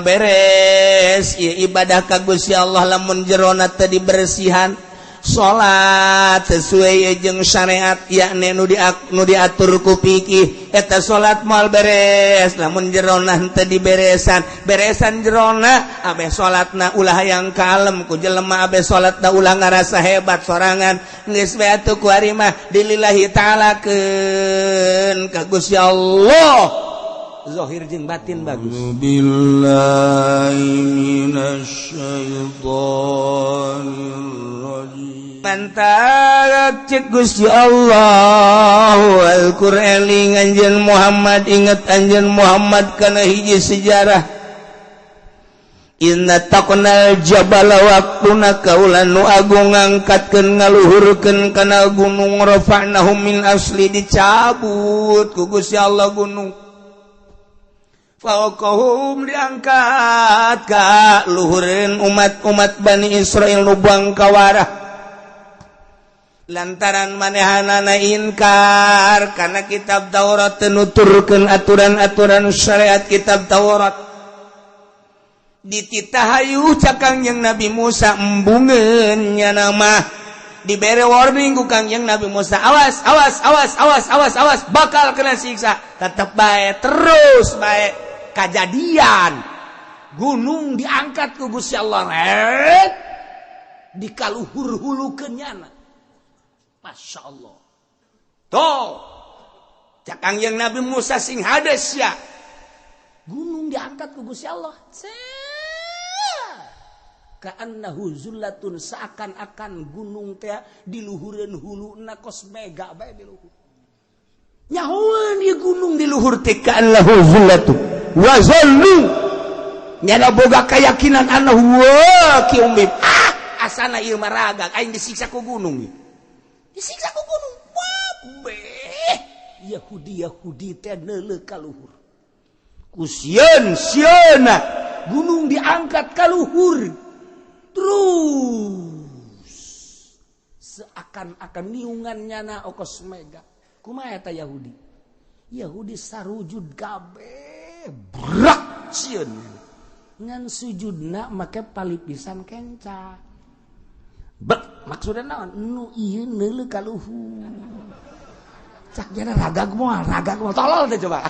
Beres ibadah ka Gusti Allah lamun jerona teu dibersihan. Salat sesuai jeung syariat, yakni nu diatur ku fikih, eta salat moal beres lamun jerona teu diberesan. Beresan jerona, abe salatna ulah yang kalem ku jelema, abe salatna ulah ngarasa hebat sorangan. Geus we atuh, kuari mah dilillahi ta'alakeun ka Gusti Allah, zahir jeung batin bagus. Billahi minasyaitonir rajim. Mantap, cek Gusti Allah. Al-Qur'an, eling anjeun Muhammad, ingat anjeun Muhammad kana hiji sejarah. Inna taqnal jabala, waktuna kaula nu agung ngangkatkeun, ngaluhurkeun kana gunung. Rafa'nahu min asli, dicabut ku Gusti Allah gunung. Fauqahum, diangkat ka luhureun umat-umat Bani Israel nu bangkawarah lantaran manehanana inkar karena kitab Taurat, nuturkeun aturan-aturan syariat kitab Taurat. Dititahayu cak Kangjeng Nabi Musa, embungeun nyana mah. Dibere warning ku Kangjeng Nabi Musa, "Awas, awas, awas, awas, awas, awas, bakal kena siksa." Tetep bae, terus bae, kejadian gunung diangkat ku Gusti Allah, ret dikaluhur hulukeun nyana. Masya Allah. Tuh, cak Kangjeng Nabi Musa, "Sing hades ya." Gunung diangkat ku Gusti Allah. Ka'annahu zullatun, seakan-akan gunung teh diluhureun huluna kos mega bae di luhur. Nyahoeun ieu gunung di luhur teh ka'annahu zullatun. Wa zallu, nyana boga keyakinan annahu waqi'un bihim. Ah, asana ieu mah ragag aing disiksa ku gunung ieu. Disiksa ku gunung. Wah, beh. Yahudi Yahudi teh neuleuh ka luhur. Ku sieun sieuna gunung diangkat ka luhur. Terus seakan-akan niungan nyana okos mega. Kumaha eta Yahudi? Yahudi sarujud kabeh, brak sieun. Ngan sujudna make palipisan kenca. Bek, maksudna naon? Nu ieu neuleuh ka luhur. Cak jana ragag moal, ragag moal, tolol teh coba.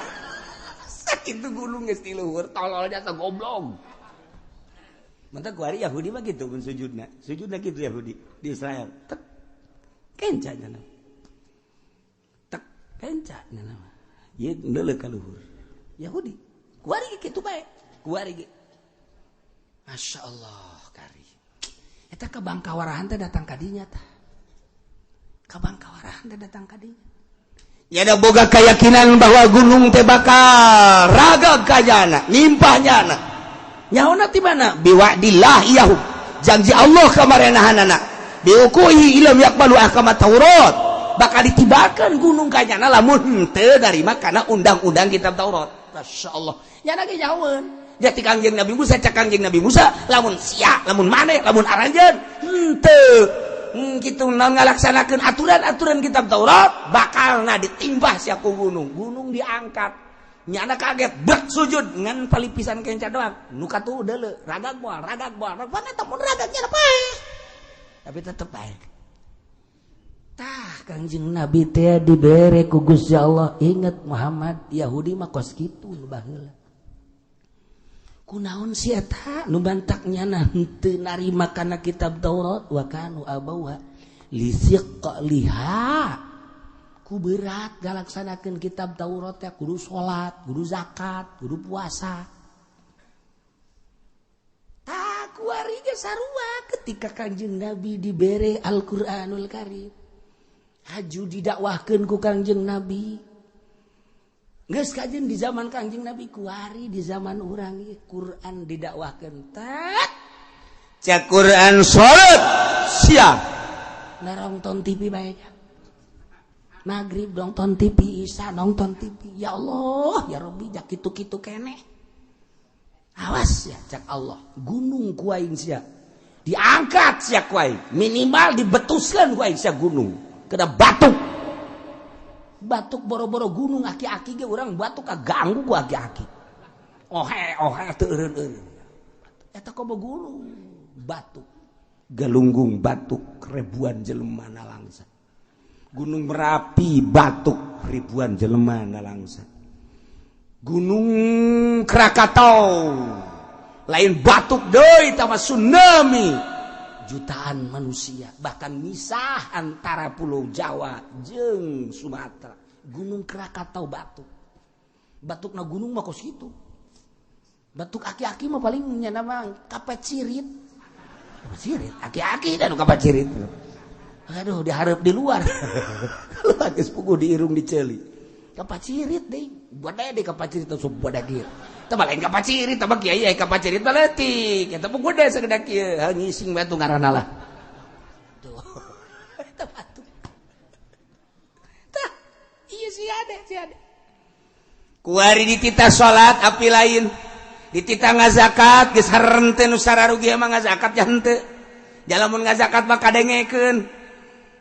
Sakitu gunung geus di luhur, tolol jasa goblok. Mantap kuari Yahudi mah gitu mun sujudna. Sujudna gitu Yahudi di Israel. Tek. Kenca nyana. Tek, kenca nyana. Ieu neuleuh ka luhur. Yahudi. Kuari kitu bae. Kuari ge. Masya Allah, kari. Eta kebangkawarahan teh datang ka dinya tah. Kabangkawarahan teh datang ka dinya. Nyada boga keyakinan bahwa gunung teh bakal ragag kajana, nimpah nyana. Nyaona ti mana? Biwa'dillah iyahum. Janji Allah kamarenahanana. Biukuhi ilam yakbalu ahkamat Taurat. Bakal ditibakan gunung kajana lamun henteu narima kana undang-undang kitab Taurat. Masya Allah. Nyana ge nyahoeun. Jadi Kangjeng Nabi Musa, cak Kangjeng Nabi Musa, lamun sia, lamun maneh, lamun aranjeun henteu kitu naon ngalaksanakeun aturan-aturan kitab Taurat, bakalna ditimbah sia ku gunung. Gunung diangkat. Nyana kaget, bek sujud ngan palipisan kenca doang. Nu katuh deuleu, ragag moal, ragag moal. Ragag eta mun ragag nyana bae. Tapi tetep bae. Tah, Kangjeng Nabi teh dibere ku Gusti Allah, "Inget Muhammad, Yahudi mah kos kitu nu baheula." Kunaon si eta nu bantak nyana henteu narima kana kitab Taurat? Wa kanu abauha lisiqliha, ku berat galaksanakeun kitab Taurat ya, kudu salat, kudu zakat, kudu puasa. Tah, kuari ge sarua ketika Kanjeng Nabi dibere Al-Qur'anul Karim, haju didakwahkeun ku Kangjeng Nabi. Geus kajen di zaman Kangjeng Nabi, kuari di zaman urang ieu Quran didakwahkeun, tat cak Quran, "Salat sia." Nonton TV bae, maghrib nonton TV, Isya nonton TV. "Ya Allah, ya Rabbi, jak kitu-kitu keneh. Awas ya," cak Allah, "gunung ku aing sia diangkat sia ku aing, minimal dibetuskan ku aing sia gunung." Kena batuk batuk, boro-boro gunung, aki-aki ge urang batuk kaganggu ku aki-aki. Ohe ohe teu eureun-eureun. Eta komo gunung batuk. Galunggung batuk ribuan jelema nalangsa. Gunung Merapi batuk ribuan jelema nalangsa. Gunung Krakatau lain batuk deui tama tsunami. Jutaan manusia bahkan misah antara Pulau Jawa jeung Sumatera. Gunung Krakatau batuk. Batukna gunung mah kos kitu. Batuk aki-aki mah paling nya nama kapacirit. Kapacirit, aki-aki dan kapacirit. Aduh, diharap di luar. Kalau geus puguh di irung diceuli. Kapacirit deui. Buat deh kapacirit teh sok budak ieu. Tah lain kapacirit, tah kiai ai kapacirit mah leutik. Eta puguh deh sagede kieu. Ngising bae tuh ngaranna lah. Tuh. Eta batuk. Tah, ieu si ade, si ade. Kuari dititah salat api lain. Dititah ngazakat geus harente nu sararugi mah ngazakat ya henteu. Jalamun ngazakat mah kadengekeun.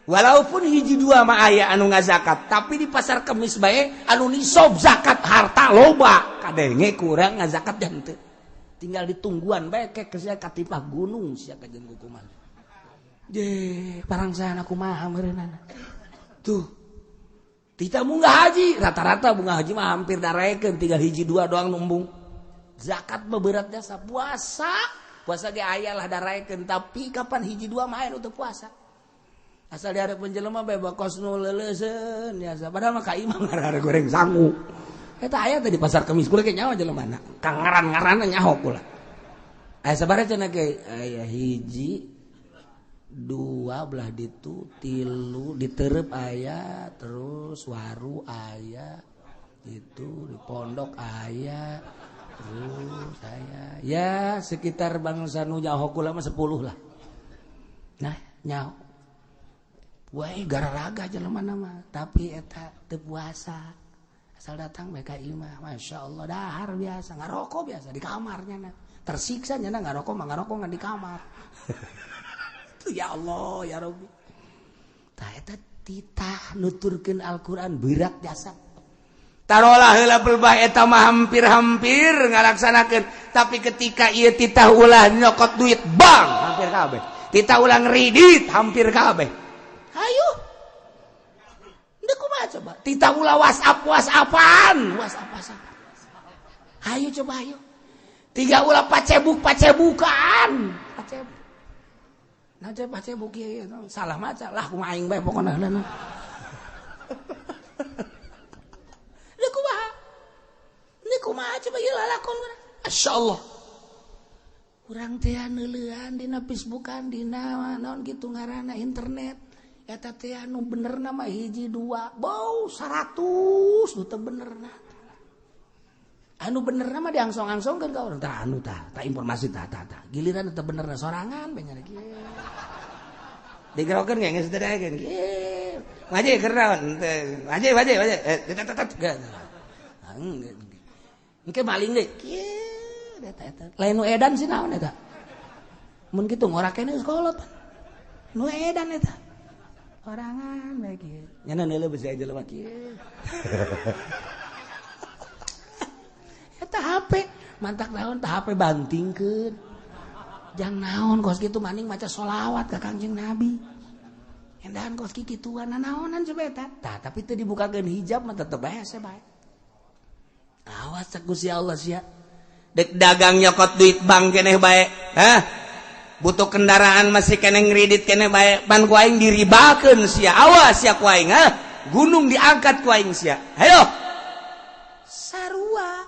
Walaupun hiji dua mah aya anu ngazakat, tapi di pasar Kemis bae anu nisob zakat harta loba, kadenge kurang ngazakat ya henteu. Tinggal ditungguan bae ke sia katipah gunung sia kajeun hukuman. Je, parangsana kumaha meureunana. Tuh. Tita munggah haji, rata-rata bunga haji mah hampir darekeun tinggal hiji dua doang numbung. Zakat mah berat jasa puasa. Puasa ge aya lah daraekeun, tapi kapan hiji dua mah aya nu teu puasa. Asal dihareupeun jelema bae bakos nu leuleuseun biasa. Padahal mah ka imam ngarara goreng sangu. Eta aya teh di pasar Kemis kula ge nyawa jelemana. Ka ngaran-ngaranna nyaho kula. Aya sabaraha cenah ge? Aya hiji dua belah ditu tilu diterep aya terus waru aya itu di pondok aya terus saya ya sekitar bangsa nu nyaho kula mah 10 lah. Nah, nyaho. Wae gararaga jelema mah, tapi eta teu puasa. Asal datang bae ka imah, masyaallah dahar biasa, ngarokok biasa di kamarnya na. Tersiksa nya ngarokok mah ngarokok ngan di kamar. Tuh ya Allah ya Rabbi. Tah eta titah nuturkeun Al-Qur'an berat jasa. Tarolah heula belbah eta mah hampir-hampir ngalaksanakeun, tapi ketika ieu titah ulah nyokot duit bank hampir kabeh. Titah ulah ngredit hampir kabeh. Hayu. Ndek kumaha coba? Titah ulah WhatsApp WhatsAppan, WhatsApp WhatsApp. Hayu coba hayu. Tiga ulah pacebuk pacebukan. Pacebuk. Nah coba pacebuk ieu salah maca lah kumaha aing bae pokona heula. Ndek kumaha? Ndek kumaha coba ieu lalakon urang. Masyaallah. Urang teh neuleuan dina Facebookan dina naon kitu ngaranna internet. Eta teh anu benerna mah hiji dua, bau 100 nu teu benerna. Anu benerna mah diangsong-angsongkeun ka urang. Tah anu tah, tah informasi tah tah tah. Giliran teu benerna sorangan bae nya kieu. Digerokeun ge geus teu daekeun. Kieu. Ngaji keur naon teu. Ngaji ngaji ngaji. Tet tet. Engke maling deui. Kieu eta eta. Lain nu edan sih naon eta. Mun kitu ngora keneh geus kolot. Nu edan eta. Orangan bae kieu. Nya neuleuh besi jelema kieu. Eta HP mantak naon tah HP bantingkeun. Jang naon kos kitu maning maca sholawat ka Kangjeng Nabi. Endahan kos kikituan naonan coba eta. Tah tapi teu dibukakeun hijab mah tetep bae hese bae. Awas cek Gusti Allah sia. Dek dagang nyokot duit bank keneh bae. Hah? Butuh kendaraan masih keneh ngredit keneh bae. Pan ku aing diribakeun sia. Awas sia ku aing, hah? Gunung diangkat ku aing sia. Hayo. Sarua.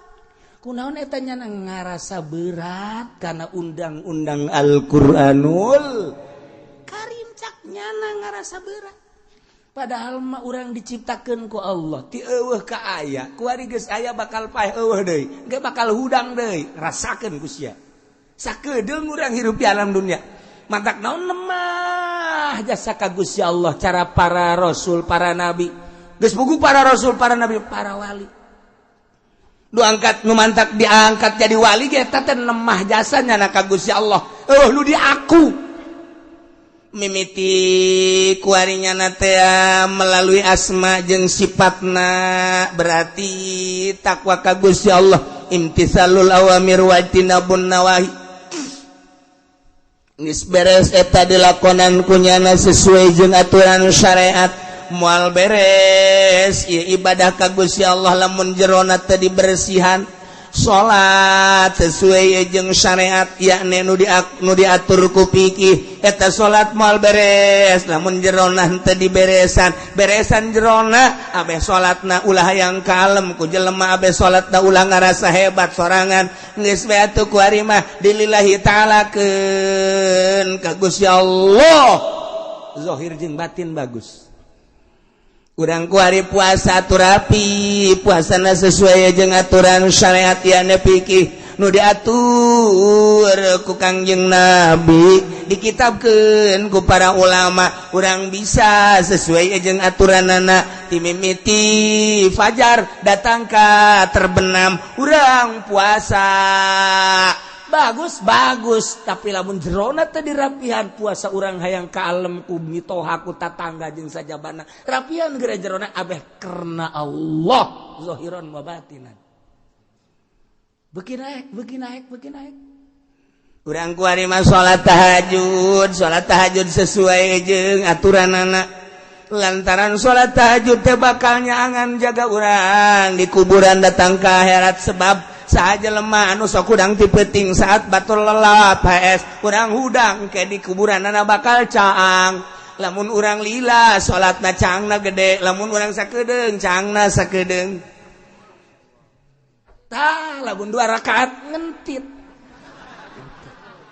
Kunaon eta nya ngarasa berat karena undang-undang Al-Qur'anul Karim cak nyana ngarasa berat. Padahal mah urang diciptakeun ku Allah ti eueuh ka aya, kuari geus aya bakal paeh eueuh deui, ge bakal hudang deui, rasakeun ku sia. Sakedeung urang hirup di alam dunia. Mantak naon lemah jasa ka Gusti Allah cara para rasul, para nabi. Geus puguh para rasul, para nabi, para wali. Nu angkat nu mantak diangkat jadi wali ge eta teh lemah jasanya na ka Gusti Allah. Eueuh nu diaku. Mimiti kuarinya natea melalui asma jeung sifatna, berarti takwa ka Gusti Allah, imtisalul awamir wajtinabun nawahi. Geus beres eta dilakonan kunyana sesuai jeung aturan syariat. Moal beres ieu ibadah ka Gusti Allah lamun jerona teu dibersihan. Salat sesuai jeung syariat, yakni nu diatur ku fikih, eta salat moal beres lamun jerona teu diberesan. Beresan jerona, abeh salatna ulah hayang kalem ku jelema, abeh salatna ulah ngarasa hebat sorangan. Geus we atuh, ku ari mah dilillahi ta'alakeun ka Gusti Allah, zahir jeung batin bagus. Urang kuari puasa atuh rapi, puasana sesuai jeung aturan syariat ya fikih nu diatur ku Kangjeng Nabi, dikitabkeun ku para ulama. Urang bisa sesuai jeung aturanana, timimiti fajar datang ka terbenam urang puasa. Bagus bagus, tapi lamun jerona teu dirapihan, puasa urang hayang kalem ku mitoha, ku tatangga jeung sajabana. Rapihan geura jerona, abeh karena Allah, zahiran wa batinan. Beuki naik, beuki naik, beuki naik. Urang kuari mah salat tahajud, salat tahajud sesuai jeung aturanana, lantaran salat tahajud teh bakal nyaangan jaga urang di kuburan datang ke akhirat, sebab saja lemah anu sok hudang ti peuting saat batur lelap HS urang hudang ke di kuburan anak bakal caang. Lamun urang lila salatna, caangna gede. Lamun urang sakedeung, caangna sakedeung. Tah, lamun dua rakaat ngentit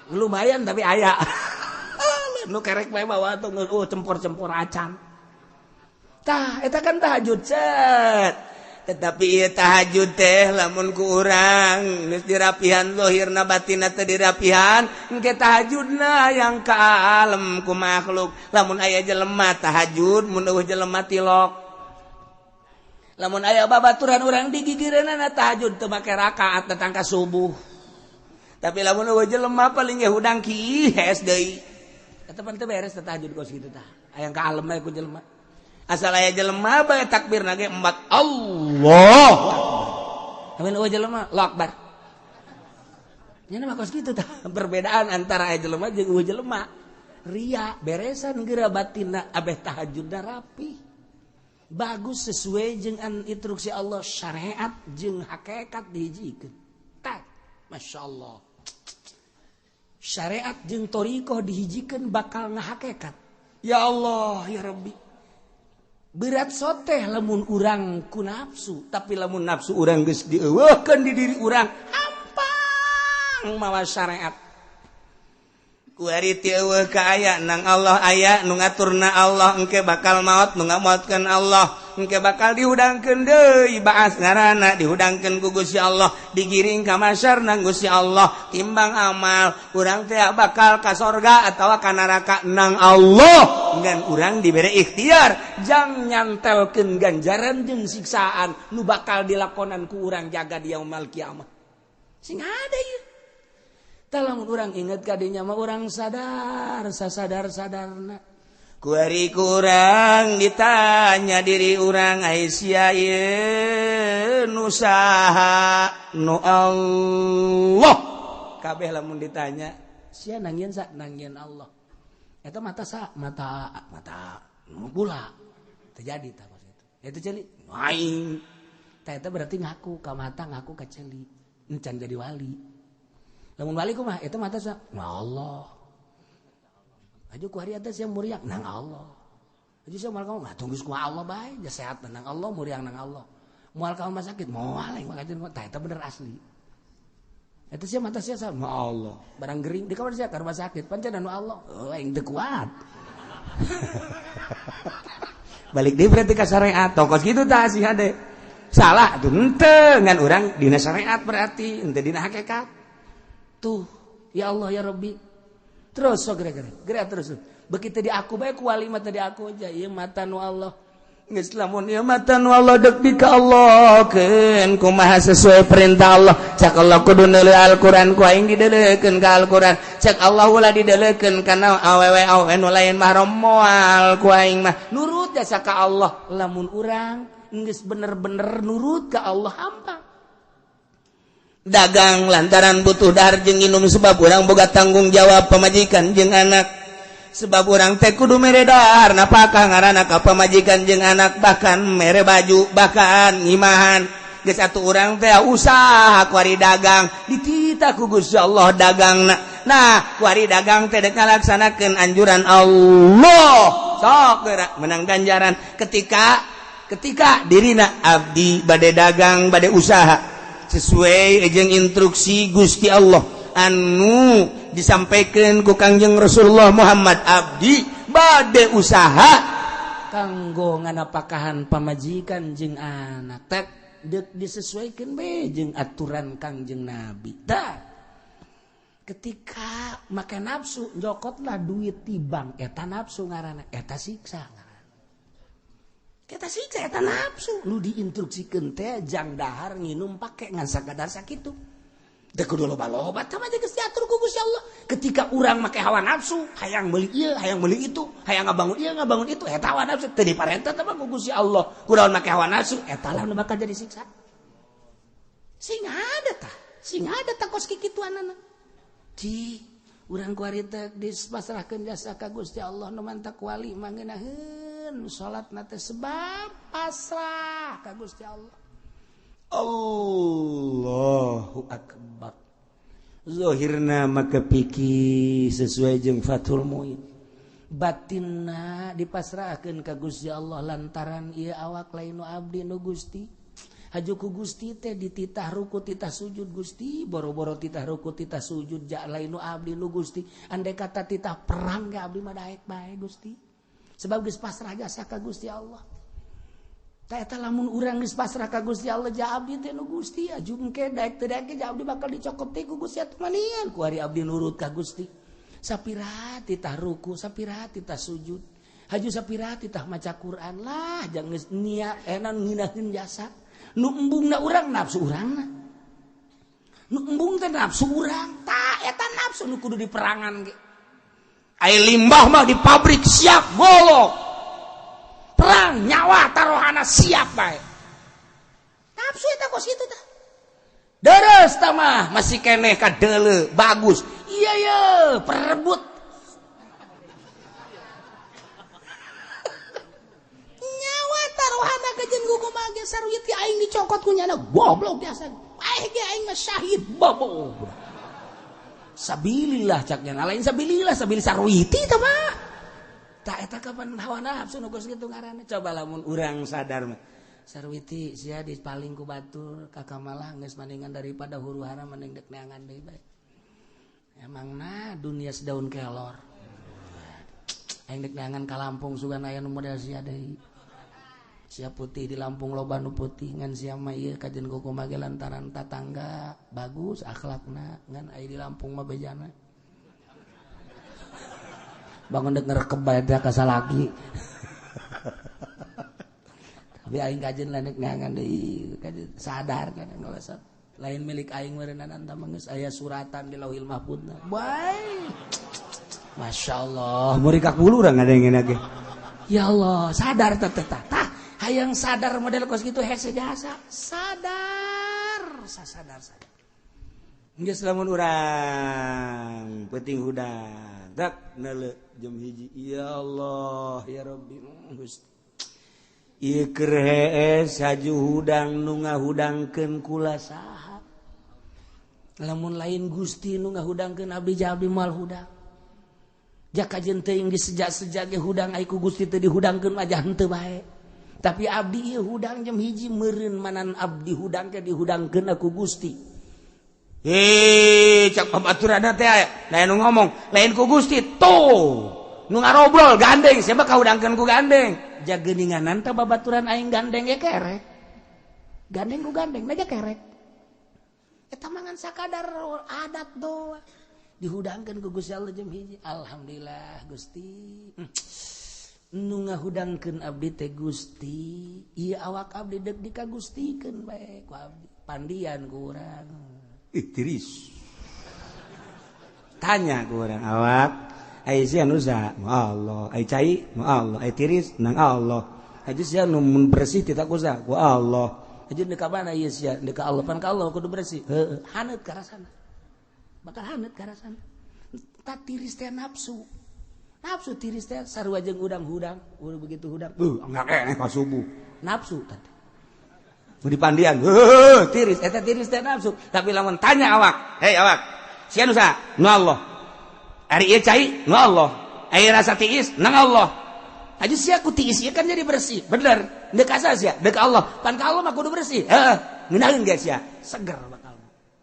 lumayan, tapi aya nu kerek bae bawa tuh, oh, cempor-cempor acan. Tah, eta kan tahajud cet. Tetapi ieu tahajud teh lamun ku urang geus dirapihan zahirna, batinna teu dirapihan, engke tahajudna yang kalem ku makhluk. Lamun aya jelema tahajud, mun euweuh jelema tilok. Lamun aya babaturan urang digigireunana tahajud teu make rakaat datang ka subuh. Tapi lamun euweuh jelema paling ge hudang ki hes deui. Eta pan teu beres tahajud kos kitu. Tah, aya kalem bae ku jelema. Asal aya jelema bae takbir nage empat, Allah. Amin, euweuh jelema, Allahu Akbar. Nya mah kos kitu. Tah, perbedaan antara aya jelema jeung euweuh jelema. Ria beresan geura batinna, abeh tahajudna rapi bagus sesuai jeung instruksi Allah. Syariat jeung hakikat dihijikeun. Tah, Masya Allah, syariat jeung thoriqoh dihijikeun bakal ngahakekat. Ya Allah ya Rabbi, berat soteh lamun urang ku nafsu. Tapi lamun nafsu urang geus dieuweuhkeun di diri urang, hampang mawa syariat. Kuari ti euweuh ka aya, nang Allah aya, nu ngaturna Allah. Engke bakal maot, nu ngamaotkeun Allah. Engke bakal dihudangkeun deui, baas ngaranna, dihudangkeun ku Gusti Allah, digiring ka masyar nang Gusti Allah. Timbang amal urang teh bakal ka sorga atawa ka neraka nang Allah, ngan urang dibere ikhtiar jang nyantelkeun ganjaran jeung siksaan nu bakal dilakonan ku urang jaga di yaumul kiamah. Sing ada ieu. Lamun urang inget kadinya mah, urang sadar sasadar sadarna. Kuari kurang ditanya diri urang, Aisyah nu saha? Nu Allah kabeh. Lamun ditanya, sia nangieun sa? Nangieun Allah. Eta mata sa? Mata, mata nu pula terjadi. Tah, itu ceuli aing. Tah, eta berarti ngaku ka mata, ngaku ka ceuli, encan jadi wali. Lamun wali kumaha? Eta mata sa? Allah. Aju ku hari atas yang muriang nang Allah. Aju sia moal kamu mah tunggu ku Allah bae, ja sehat nang Allah, muriang nang Allah. Moal kamu mah sakit, moal yang makajeun. Tah, eta bener asli. Eta sia mata sia sama Allah. Barang gering di kamar sia ka rumah sakit, pancen anu Allah. Oh, aing teu kuat. Balik deui berarti ka syariat. Tokos kitu tah sih hade. Salah tuh henteu, ngan urang dina syariat berarti, henteu dina hakikat. Tuh, ya Allah ya Rabbi. Terus so geura geura. Geura terus. Begitu di aku bae ku wali mah tadi aku aja ieu mata nu Allah. Geus lamun ieu matan wallah deuk dika Allahkeun kumaha sesuai perintah Allah. Cak Allah kudu neuleuh Al-Qur'an ku aing dideleukeun ka Al-Qur'an. Cak Allah ulah dideleukeun kana awewe awewe nu lain mahram moal ku aing mah. Nurut jasa ka Allah. Lamun urang geus bener-bener nurut ka Allah hampang. Dagang lantaran butuh dahar jeung nginum sebab urang boga tanggung jawab pamajikan jeung anak. Sebab urang teh kudu mere dahar napakah ngaranna ka pamajikan jeung anak, bahkan mere baju, bahkan ngimahan. Geus atuh urang teh usaha kuari dagang dititah ku Gusti Allah dagangna. Nah, kuari dagang teh dek ngalaksanakeun anjuran Allah. Sok geura menang ganjaran ketika ketika dirina abdi bade dagang bade usaha sesuai jeung instruksi Gusti Allah anu disampaikan ku Kangjeng Rasulullah Muhammad, abdi bade usaha kanggo nganapakahan pamajikan jeung anak tek dek disesuaikan be jeung aturan Kangjeng Nabi. Tah ketika make nafsu jokotlah duit ti bank, eta nafsu ngaranna, eta siksa ngaranna, eta siksa, eta nafsu. Nu diinstruksikeun teh jang dahar nginum pake ngan sakadar sakitu. Teu kudu loba-loba, tah mah geus diatur ku Gusti Allah. Ketika urang make hawa nafsu, hayang meuli ieu, hayang meuli itu, hayang ngabangun ieu, ngabangun itu, eta hawa nafsu teu diparentah teh mah ku Gusti Allah. Kunaon make hawa nafsu, eta lah nu bakal jadi siksa. Sing ada tah, sing ada tah kos kikituanana. Ci, urang kuari teh dipasrahkeun jasa ka Gusti Allah nu mantak wali mah ngeunaheun salatna teh sebab pasrah ka Gusti Allah. Allahu Akbar. Zohirna maka pikir sesuai jeung Fathul Muin. Batinna dipasrahkeun ka Gusti Allah lantaran ieu awak lain nu abdi nu Gusti. Haju ku Gusti teh dititah ruku titah sujud Gusti, boro-boro titah ruku titah sujud ja lain nu abdi nu Gusti. Andai kata titah perang ge abdi mah daek bae Gusti. Sebab geus pasrah jasa ka Gusti Allah. Eta lamun urang geus pasrah ka Gusti Allah ja abdi teh nu Gusti aju engke daek teu daek ja abdi bakal dicokot teh ku Gusti atuh manian ku ari abdi nurut ka Gusti. Sapira titah ruku, sapira titah sujud, haju sapira titah maca Quran lah jangan geus niat enan ngeunaheun jasa. Nu embungna urang nafsu urangna. Nu embung teh nafsu urang, tah eta nafsu nu kudu diperangan ge. Ai limbah mah di pabrik siap golok. Perang nyawa taruhana siap bae. Nafsu eta kos kitu tah. Deres tah mah masih keneh ka deuleu bagus. Iya ye perebut. Nyawa taruhana kajeun kumaha ge saruit ge aing dicokot ku nyana goblok biasa. Paeh ge aing mah syahid bobo. Sabilillah cak nyana lain sabilillah sabil saruiti tah mah. Tak eta kapan hawa nafsu nu geus kitu ngaranna. Coba lamun urang sadar mah sarwiti sia dipaling ku batur ka kamalah geus maningan daripada huru hara mending dek neangan deui bae. Emangna dunia sedaun kelor. Aing dek neangan ka Lampung sugan aya nu model sia deui. Sia putih di Lampung loba nu putih ngan sia mah ieu kajen kumaha ge lantaran tatangga bagus akhlakna ngan aya di Lampung mah bejana. Bangun dek ngerekep bae teh ka salaki. Tapi aing kajen lain dek neangan deui, kajen sadar kan ngalesep. Lain milik aing meureunana tah mah geus aya suratan di Lauhil Mahfudna. Bae. Masyaallah, murikak bulu urang ngadengena ge. Ya Allah, sadar teh teh tah. Hayang sadar model kos kitu hese jasa. Sadar, sadar sadar. Geus lamun urang peuting hudang, dak neuleuh jam 1. Ya Allah, ya Rabbi, Gusti. Ieu keur hees haju hudang nu ngahudangkeun kula saha. Lamun lain Gusti nu ngahudangkeun abdi ja abdi moal hudang. Jaka jeung teuing disejak-sejak ge hudang ai ku Gusti teu dihudangkeun mah henteu bae. Tapi abdi ieu hudang jam 1 meureun manan abdi hudang ke dihudangkeun aku Gusti. Hei, cak pabaturanna teh aya. Lain nu ngomong, lain ku Gusti tuh. Nu ngarobrol gandeng, siapa kahudangkeun ku gandeng. Jageuninganan teh babaturan aing gandeng ge kerek. Gandeng ku gandeng aja kerek. Eta mangan sakadar adat doang. Dihudangkeun ku Gusti Allah jam 1. Alhamdulillah Gusti. Nu ngahudangkeun abdi teh Gusti, ieu awak abdi deuk dikagustikeun bae ku abdi. Pandian ku urang. Ih tiris. Tanya ku urang awak, ai sia nu saha? Nu Allah. Ai cai? Nu Allah. Ai tiris? Nang Allah. Ai sia nu mun bersih teh ku saha? Ku Allah. Aja deuk ka mana ieu sia? Deuk ka Allah, pan ka Allah kudu bersih. Heueuh, haneut ka rasana. Bakal haneut ka rasana. Ta tiris teh nafsu. Nafsu tiris teh sarua jeung hudang-hudang, udah begitu hudang. Enggak keneh ka subuh. Nafsu teh. Mun dipandian, heuh tiris, eta tiris teh nafsu. Tapi lamun tanya awak, hei awak, sia nu saha? Nu Allah. Ari ieu cai? Nu Allah. Ari rasa tiis? Nang Allah. Aja sia ku tiis ieu kan jadi bersih. Bener. Deuk ka saha sia? Deuk ka Allah. Pan ka Allah mah kudu bersih. Heeh, ngeunaheun ge sia. Seger bakal.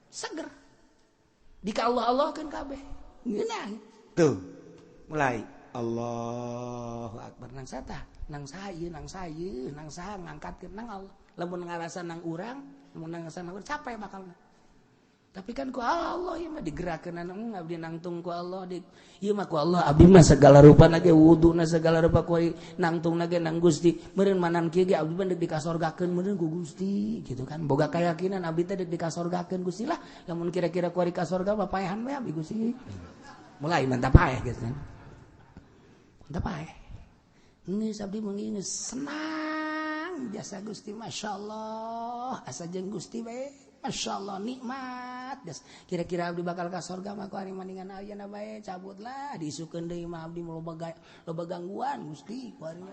Seger. Di ka Allah Allah kan kabeh. Ngeunaheun. Tuh. Mulai Allahu Akbar nang sata, nang saha ieu, nang saha ieu, nang saha ngangkatkeun nang Allah. Lamun ngarasa nang urang, lamun ngarasa nang urang capek bakalna. Tapi kan ku Allah ieu mah digerakkeun abdi nangtung ku Allah di ieu mah ku Allah abdi mah segala rupa ge wuduna segala rupa ku nangtung ge nang Gusti. Meureun manan kieu ge abdi mah deuk dikasorgakeun meureun ku Gusti gitu kan. Boga keyakinan abdi teh deuk dikasorgakeun Gusti lah. Lamun kira-kira ku ari ka sorga mah paehan we abdi Gusti. Mulai mantap paeh gitu kan. Mantap paeh. Geus abdi mah geus senang jasa Gusti masyaallah asa jeung Gusti we. Masya Allah nikmat. Kira-kira abdi bakal ka sorga mah ku ari maningan ayeuna bae cabutlah diisukeun deui mah abdi loba gangguan Gusti ku ari mah.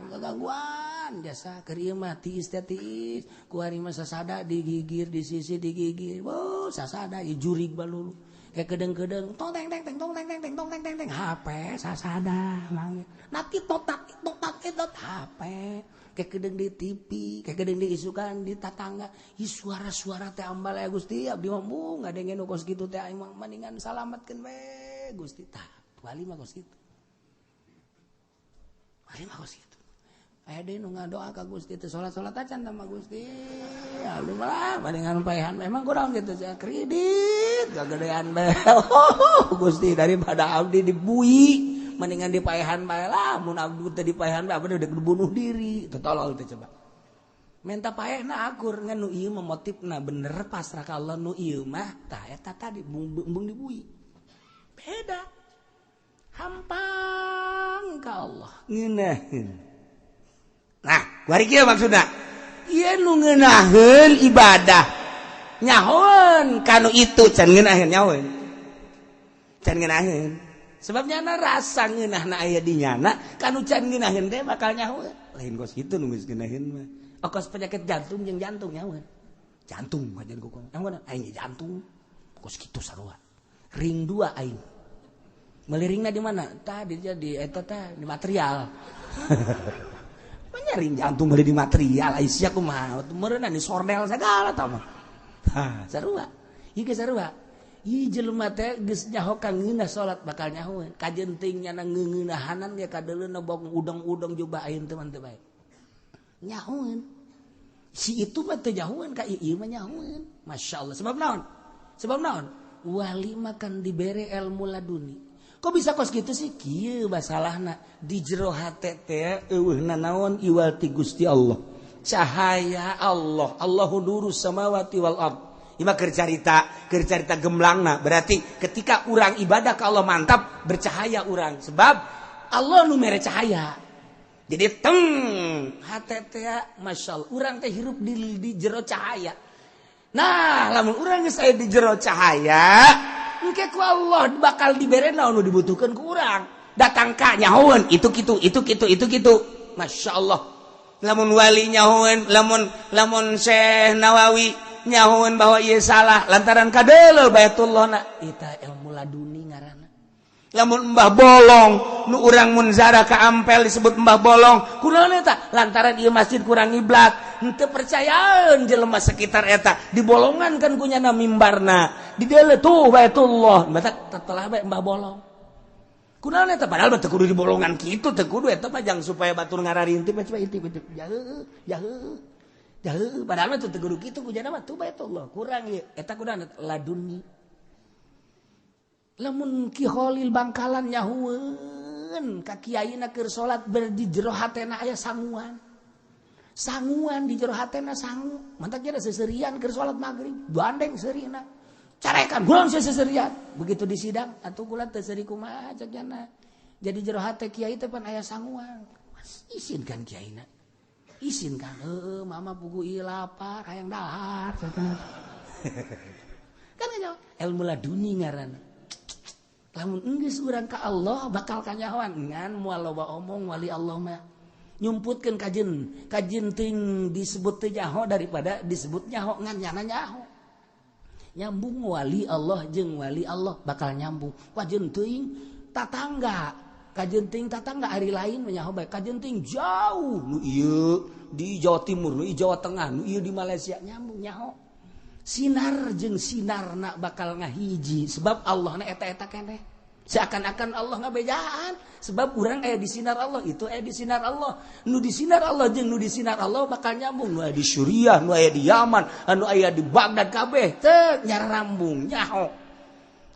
Loba gangguan jasa keur ieu mah tiis teh tiis ku ari mah sasada digigir di sisi digigir. Wuh sasada ieu jurig balulu. Kayak kedeng-kedeng tong teng teng teng tong teng teng teng tong teng teng teng HP sasada manggil. Nati tot nati tot nati tot HP. Kayak kedeng di TV, kayak kedeng di isukan di tatangga. Ih suara-suara teh ambal ya Gusti, abdi mah mung ngadengen nu kos kitu teh aing mah mendingan salametkeun we Gusti. Tah, wali mah kos kitu. Wali mah kos kitu. Aya deui nu ngadoa ka Gusti teh salat-salat acan tah mah Gusti. Abdi mah mendingan paehan memang kurang gitu kredit kagedean bae. Gusti daripada abdi dibui mendingan dipaehan bae lah, mun abdi teh dipaehan bae abdi udah bunuh diri. Teu tolol teh coba. Menta paehna akur ngan nu ieu mah motifna bener pasrah ka Allah nu ieu mah tah eta tadi embung dibui. Beda. Hampang ka Allah. Ngeunaheun. Nah, kuari kieu maksudna. Ieu nu ngeunaheun ibadah. Nyahoeun kanu itu can ngeunaheun nyahoeun. Can ngeunaheun. Sebab nyana rasa ngeunahna aya di nyana kanu can ngeunaheun teh bakal nyahoeun. Lain kos kitu nu geus ngeunaheun mah. Kos penyakit jantung jeung jantung nyahoeun. Jantung kajian ku nyahoeun aing jantung. Kos kitu sarua. Ring 2 aing. Meuli ringna di mana? Tah di jadi eta tah di material. Manya ring jantung meuli di material ai sia kumaha? Meureunna di sordel sagala tah mah. Hah, sarua. Ieu ge sarua. Ieu jelema teh geus nyaho ka ngeunah salat bakal nyahoeun. Kajeun teuing nyana ngeungeunahanan ge kadeuleuna bong udang-udang jubah aing teh mah teu bae. Nyahoeun. Si itu mah teu nyahoeun ka ieu mah nyahoeun. Masyaallah. Sebab naon? Sebab naon? Wali mah kan dibere ilmu laduni. Kok bisa kos kitu sih? Kieu masalahna di jero hate teh eueuhna naon iwal ti Gusti Allah. Cahaya Allah. Allahu nurus samawati wal ard. Ima keur carita gemlangna. Berarti ketika urang ibadah ke Allah mantap, bercahaya urang. Sebab Allah nu mere cahaya. Jadi teng hate teh masyaallah urang teh hirup di jero cahaya. Nah, lamun urang geus aya di jero cahaya, engke ku Allah bakal dibere naon nu dibutuhkeun ku urang. Datang ka nyahoeun itu kitu, itu kitu, itu kitu. Masyaallah. Lamun wali nyahoeun, lamun Syekh Nawawi nyahoeun bahwa ieu salah lantaran kadeuleu Baitullah na eta ilmu laduni ngaranna. Lamun Mbah Bolong nu urang mun zara ka Ampel disebut Mbah Bolong kunaon eta lantaran ieu masjid kurang ngiblat henteu percayaan jelema sekitar eta dibolongan kan ku nyana mimbarna di deuleu tuh Baitullah batak telah bae Mbah Bolong kunaon eta padahal teu kudu dibolongan kitu teu kudu eta mah jang supaya batur ngararinti mah coba intip intip jauh jauh jauh padahal mah teu kudu kitu ku nyana mah tuh Baitullah kurang ieu eta kunaon laduni. Lamun Ki Khalil Bangkalan nyahueun Sangueun ka kiaina keur salat ber di jero hatena aya sanguan. Sanguan di jero hatena sangu. Mantak jadi seserian keur salat maghrib, gandeng seurina. Carekan gulung seserian. Begitu di sidang atuh kula teu seuri kumaha cek jana. Jadi jero hate kiai teh pan aya sanguan. Isinkan kiaina. Isinkan heueuh mama pugu ieu lapar hayang dahar. Kan nyaho ilmu laduni ngaranna. Lamun enggeus urang ka Allah bakal kanyahoan ngan moal loba omong wali Allah mah. Nyumputkeun kajen, kajen teuing disebut teu nyaho daripada disebut nyaho ngan nyana nyaho. Nyambung wali Allah jeung wali Allah bakal nyambung. Kajen teuing tatangga, kajen teuing tatangga hari lain nyaho bae, kajen teuing jauh nu ieu di Jawa Timur, nu ieu Jawa Tengah, nu ieu di Malaysia nyambung nyaho. Sinar jeung sinarna bakal ngahiji sebab Allah na eta-eta keneh. Seakan-akan Allah ngabejaan sebab urang aya di sinar Allah, itu aya di sinar Allah. Nu di sinar Allah jeung nu di sinar Allah bakal nyambung. Nu aya di Suriah, nu aya di Yaman, anu aya di Baghdad kabeh teu nyarambung nyaho.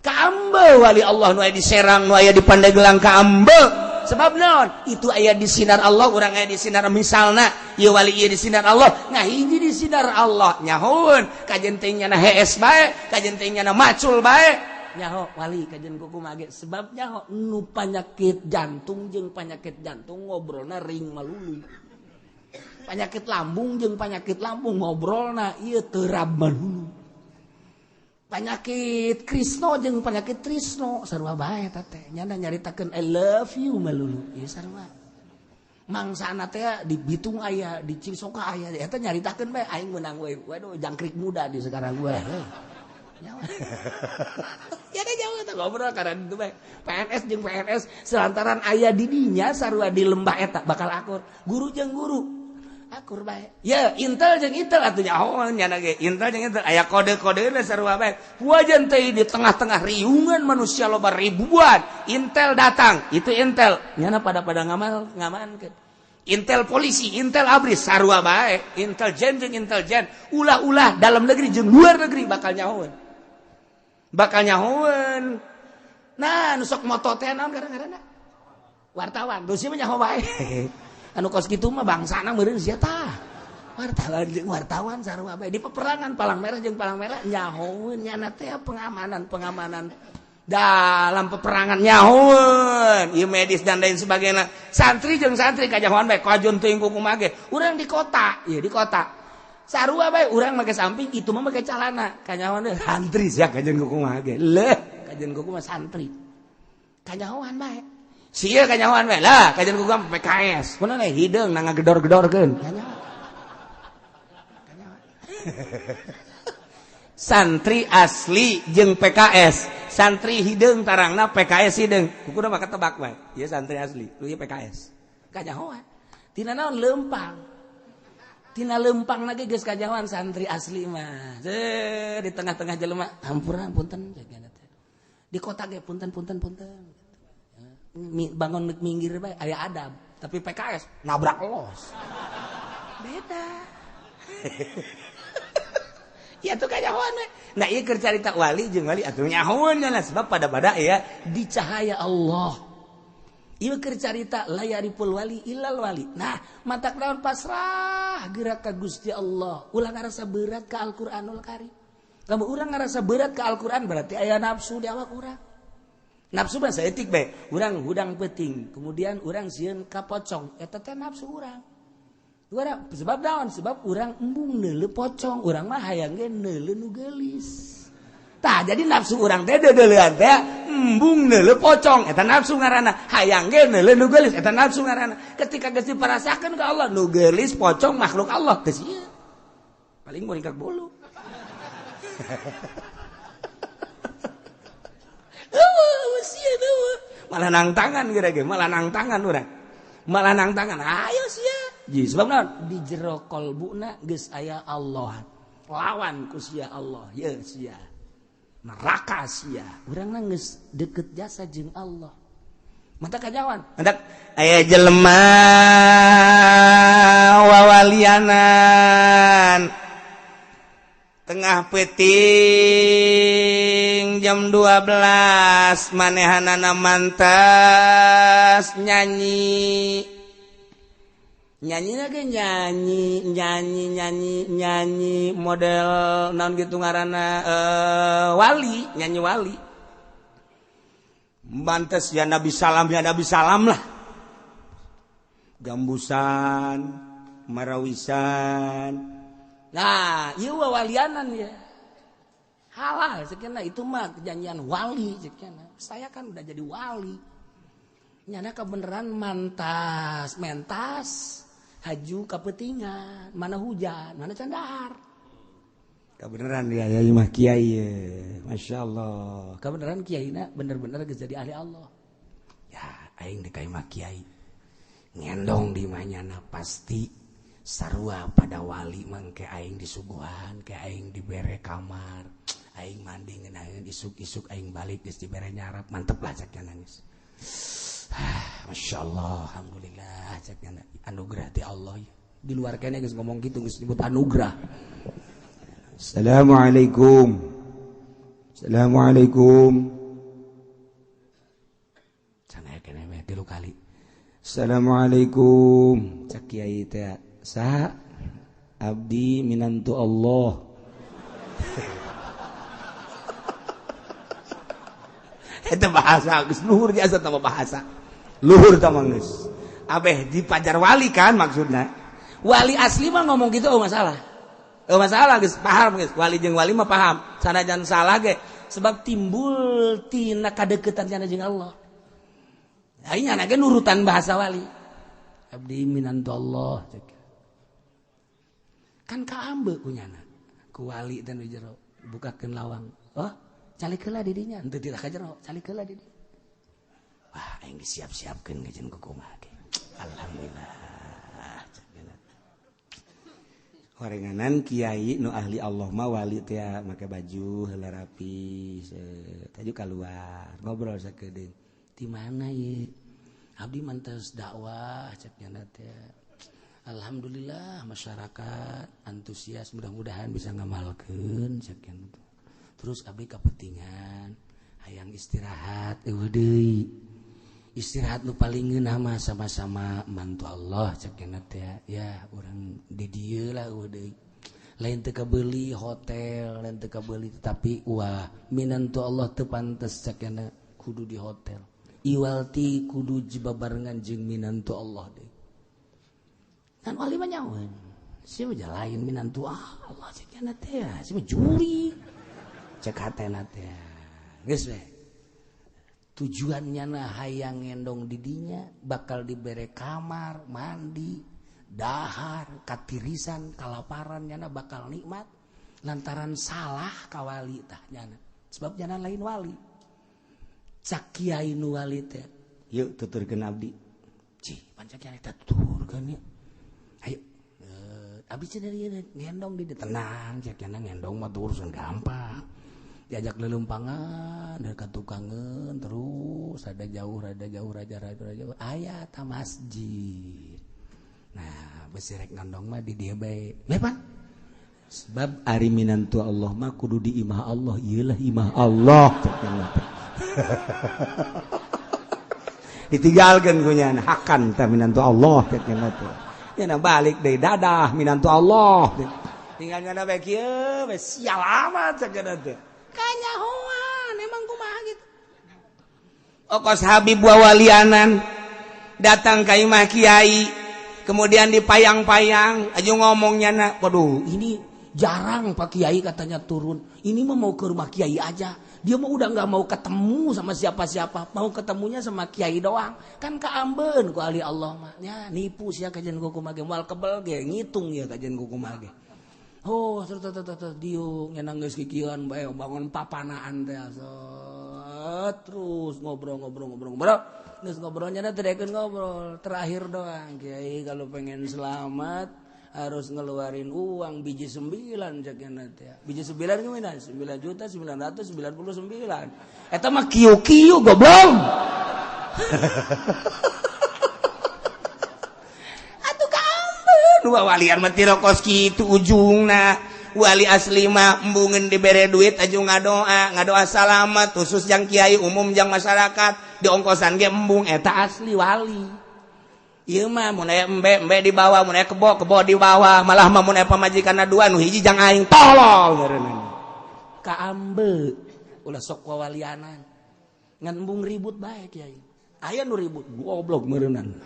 Kaambe wali Allah nu aya di Serang, nu aya di Pandeglang kaambe. Sebab naon? Itu aya di sinar Allah, urang aya di sinar misalna ieu wali ieu di sinar Allah, ngahiji di sinar Allah nyahoeun. Kajen teh nyana hees bae, kajen teh nyana macul bae. Nyaho wali kajen kumaha ge sebab nyaho nu panyakit jantung jeung panyakit jantung ngobrolna ring malulu. Panyakit lambung jeung panyakit lambung ngobrolna ieu terab malulu. Panyakit Krisno jeung panyakit Trisno sarua bae eta teh. Nyana nyaritakeun I love you malulu. Ieu sarua. Mangsana teh di Bitung aya, di Cisoka aya, eta nyaritakeun bae aing meunang we. Waduh jangkrik muda di sekarang gue. Ya ada jauh eta ngobrol karena itu bae. PNS jeung PNS selantaran aya di dinya sarua di lembah eta bakal akur. Guru jeung guru akur bae. Ya Intel jeung Intel atuh nyaho nyana ge Intel jeung Intel aya kode-kodena sarua bae. Wajan teh di tengah-tengah riungan manusia loba ribuan, Intel datang, itu Intel nyana pada-pada ngamal ngamankeun. Intel polisi, Intel ABRI sarua bae, intelijen jeung intelijen, ulah-ulah dalam negeri jeung luar negeri bakal nyahoeun. Bakal nyahoeun. Nah, nu sok moto teh naon gara-garana? Wartawan, geus mah nyaho bae. Anu kos kitu mah bangsana meureun sia tah. Wartawan jeung wartawan sarua bae di peperangan palang merah jeung palang merah nyahoeun nyana teh pengamanan-pengamanan dalam peperangan nyahoeun, ieu medis dan lain sebagainya. Santri jeung santri kajahoan bae kajon teuing kumaha ge. Urang di kota, ieu di kota. Sarua bae urang make samping itu mah make calana. Kanyahoan teh santri sia kajon kumaha ge. Leuh, kajon kumaha santri. Kanyahoan bae. Sia kanyahoan bae lah, kajon kumaha PKS. Kunaon we hideung na ngagedor-gedorkeun. Kanyahoan. Kanyahoan. Santri asli jeung PKS. Santri hideung tarangna PKS hideung. Kuku mah ketebak bae. Ieu santri asli, lu ieu PKS. Kanyahoan. Tina naon leumpang. Tina leumpang lagi geus kanyahoan santri asli mah. Zeuh di tengah-tengah jelema, hampura punten di kota ge punten punten punten. Bangun minggir bae aya adab, tapi PKS nabrak los. Beda. Ya tuh kanyahoan we. Nah ieu keur carita wali jeung wali atuh nyahoeun lah sebab pada-pada ya di cahaya Allah. Ieu keur carita la yariful wali illal wali. Nah, matak naon pasrah gerak ka Gusti Allah. Ulah ngarasa berat ka Al-Qur'anul Karim. Lamun urang ngarasa berat ka Al-Qur'an berarti aya nafsu di awak urang. Nafsu mah saeutik bae. Urang hudang peuting, kemudian urang sieun ka pocong. Eta teh nafsu urang. Urang sebab naon? Sebab urang embung neuleuh pocong, urang mah hayang ge neuleuh nu geulis. Tah jadi nafsu urang teh deudeulean teh embung neuleuh pocong, eta nafsu ngaranna. Hayang ge neuleuh nu geulis, eta nafsu ngaranna. Ketika geus diparasakeun ka Allah, nu geulis pocong makhluk Allah teh sieun. Paling muringkak bulu. Eueuh sieun eueuh. Malah nang tangan geura ge, malah nang tangan urang. Malah nang tangan, ayo sia. Ji sebab naon? Di jero kolbuna geus aya Allah. Lawan ku sia Allah, ye sia. Neraka sia. Urang geus deket jasa jeung Allah. Mata kajawan. Hendak aya jelema wawalianan. Tengah peuting jam 12 manehanana mantas nyanyi. Nyanyi lagi nyanyi nyanyi nyanyi nyanyi model naon gitu ngaranna wali, nyanyi wali. Mantas ya Nabi salam lah. Gambusan, marawisan. Nah, ieu walianan ya. Halal sekian itu mah perjanjian wali sekian. Saya kan udah jadi wali. Nyana kebenaran mantas, mentas, haju kapetingan, mana hujan, mana candar. Kebenaran dia ya mah kiai. Masya Allah. Kebenaran kiaina bener-bener geus jadi ahli Allah. Ya, aing deuk mah kiai. Ngendong di manyana pasti sarua pada wali mangke aing disuguhan, ke aing dibere kamar, aing mandi ngeunaheun isuk-isuk aing balik geus dibere nyarap, mantep lah cek nangis. Masya Allah, alhamdulillah cek anugerah ti Allah. Di luar kene geus ngomong gitu geus disebut anugerah. Assalamualaikum. Assalamualaikum. Cenah kene meh 3 kali. Assalamualaikum. Cek kiai teh saha abdi minantu Allah. Eta bahasa geus luhur jasa tambah bahasa. Luhur tambah geus. Abeh di pajar wali kan maksudna. Wali asli mah ngomong gitu oh masalah. Oh masalah geus paham geus. Wali jeung wali mah paham. Sanajan salah ge sebab timbul tina kadeukeutan cenah jeung Allah. Aing nya ge nurutan bahasa wali. Abdi minantu Allah. Kan kaambe kunyana ku wali dan di jero bukakeun lawang. Oh, calik heula di dinya, henteu teu ka jero, calik heula di dinya. Wah, aing disiap-siapkeun kajen ku kumaha ge. Alhamdulillah. Horenganan kiai nu ahli Allah mah wali teh make baju heula rapi, taju kaluar, ngobrol sakedeung. Di mana ye? Abdi mantas dakwah cek nyana teh. Alhamdulillah masyarakat antusias, mudah-mudahan bisa ngamalkeun sekian. Terus abdi kapentingan hayang istirahat eueuh deui. Istirahat nu paling ngeunah mah sama-sama mantu Allah cek teh ya urang di dieu lah eueuh deui. Lain teu kabeuli hotel, lain teu kabeuli tetapi wah minantu Allah teu pantes cek kudu di hotel. Iwalti kudu jibabarengan jeung minantu Allah deui. Kan wali mah nyawan. Sia mah lain minantu Allah cek nya teh, sia mah juri. Cek hatena teh. Geus we. Tujuannya na hayang ngendong didinya bakal dibere kamar, mandi, dahar, katirisan, kalaparan nyana bakal nikmat lantaran salah ka wali tah nyana. Sebab nyana lain wali. Cak kiai nu wali teh. Yuk tuturkeun abdi. Cih, pancak kiai teh tuturkeun yeuh. Ayo, abdi cenah ngendong di tenang, cek nyana ngendong mah urusan gampang. Diajak lelumpangan, dari tukangan terus ada jauh, raja aya ta masjid. Nah, besi rek ngendong mah di dieu bae. Lepan. Sebab ari minantu Allah mah kudu di imah Allah, ieulah imah Allah cek nyana. Ditinggalkeun ku nyana hakan ta minantu Allah cek nyana teh. Nyana balik deui dadah minantu Allah. Tinggal nyana bae kieu we sial amat cek nyana teh. Kanyahoan emang kumaha gitu. Okos Habib wawalianan datang ka imah kiai, kemudian dipayang-payang aju ngomongnya na, waduh ini jarang Pak Kiai katanya turun. Ini mah mau ke rumah kiai aja. Dia mah udah nggak mau ketemu sama siapa-siapa, mau ketemunya sama kiai doang. Kan kaambeun ku ahli Allah mah. Nya nipu sia kajian ku kumaha ge moal kebel ge ngitung ya kajian ku kumaha ge. Oh, terus diuk nyenang geus kikieuan bae bangun papanaan teh terus ngobrol. Geus ngobrolnya teh daekeun ngobrol. Terakhir doang kiai kalau pengen selamat harus ngeluarin uang biji 9 cek teh. Biji 9 gimana? 9.999. Eta mah kieu-kieu goblok. Atuh kaambeun walian mah tiro kos kitu ujungna. Wali asli mah embungeun dibere duit aju ngadoa, ngadoa salamat khusus jang kiai, umum jang masyarakat, diongkosan ge embung, eta asli wali. Ieu mah mun aya embe, embe dibawa, mun aya kebo, kebo dibawa, malah mah mun aya pamajikanna dua nu hiji jang aing, tolol ngaranna. Kaambe ulah sok wawalianan. Ngan embung ribut bae kiai. Aya nu ribut goblok meureunnan.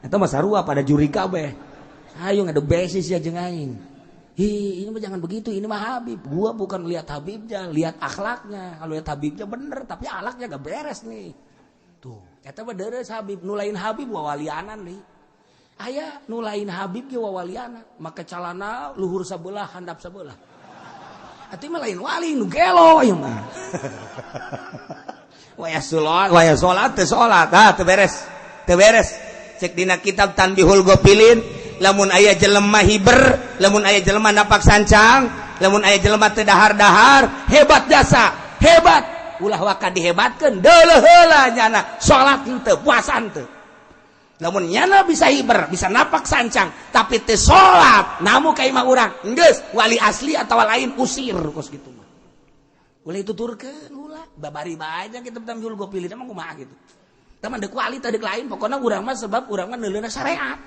Eta mah sarua pada juri kabeh. Ayo ngadu besis ya jeung aing. Hi, ini mah jangan begitu, ini mah Habib. Gua bukan lihat Habibnya, lihat akhlaknya. Kalau lihat Habibnya bener, tapi akhlaknya gak beres nih. Tuh, eta mah deres Habib, nu lain Habib wawalianan nih. Aya nu lain Habib ge wawalianan, make calana luhur sabelah, handap sabelah. Atuh mah lain wali nu gelo ieu mah. Waya salat, waya salat teu salat, ah teu beres. Teu beres. Cek dina kitab Tanbihul Ghafilin, lamun aya jelema hiber, lamun aya jelema napak sancang, lamun aya jelema teu dahar-dahar, hebat jasa, hebat. Ulah waka dihebatkeun, deuleuh heula nyana salat henteu, puasa henteu. Lamun nyana bisa hiber, bisa napak sancang, tapi teu salat, namu ka imah urang, geus wali asli atawa lain usir kos kitu mah. Ulah dituturkeun ulah, babari bae nya kitab Tanbihul Ghafilin mah kumaha kitu. Teman deuk wali teh deuk lain, pokona urang mah sebab urang mah neuleuna syariat.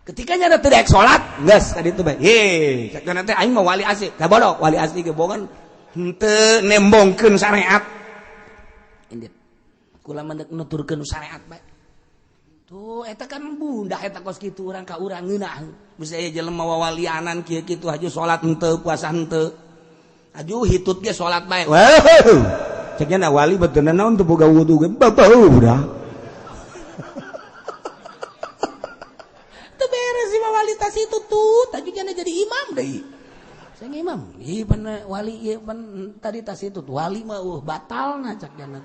Ketika nyana teu daek salat, geus tadi teh bae. Heh, cek teh aing mah wali asli. Da bodoh, wali asli ge bogan henteu nembongkeun syariat. Indit. Kula mah deuk nuturkeun syariat bae. Tuh eta kan bunda eta kos kitu urang ka urang ngeunah. Bisa aya jelema wawalianan kieu kitu haju salat henteu, puasa henteu. Aju hitut ge salat bae. Wah. Ceknya na wali betul naon teu boga wudu ge babau udah. Teu beres si wali tas itu tuh, tadi jana jadi imam deui. Saya imam, ieu pan wali ieu pan tadi tas itu wali mah batalna cek jana.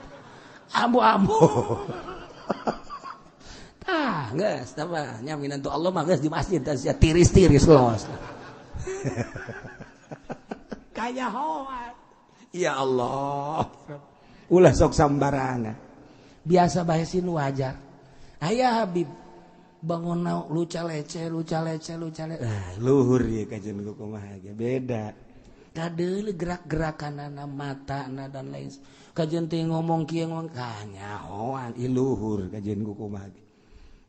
Ambo-ambo. Tah, geus tah mah nya minantu Allah mah geus di masjid tas ya tiris-tiris los. Kaya hoat. Ya Allah, ulah sok sambarangan. Biasa bae sin wajar. Aya Habib bangun luca lece, luca lece, luca lece. Ah, luhur ya kajian kumaha ge beda. Kadeuleu gerak-gerakanana, matana dan lain. Kajian teh ngomong kieu ngomong kanyahoan ieu luhur kajian kumaha ge.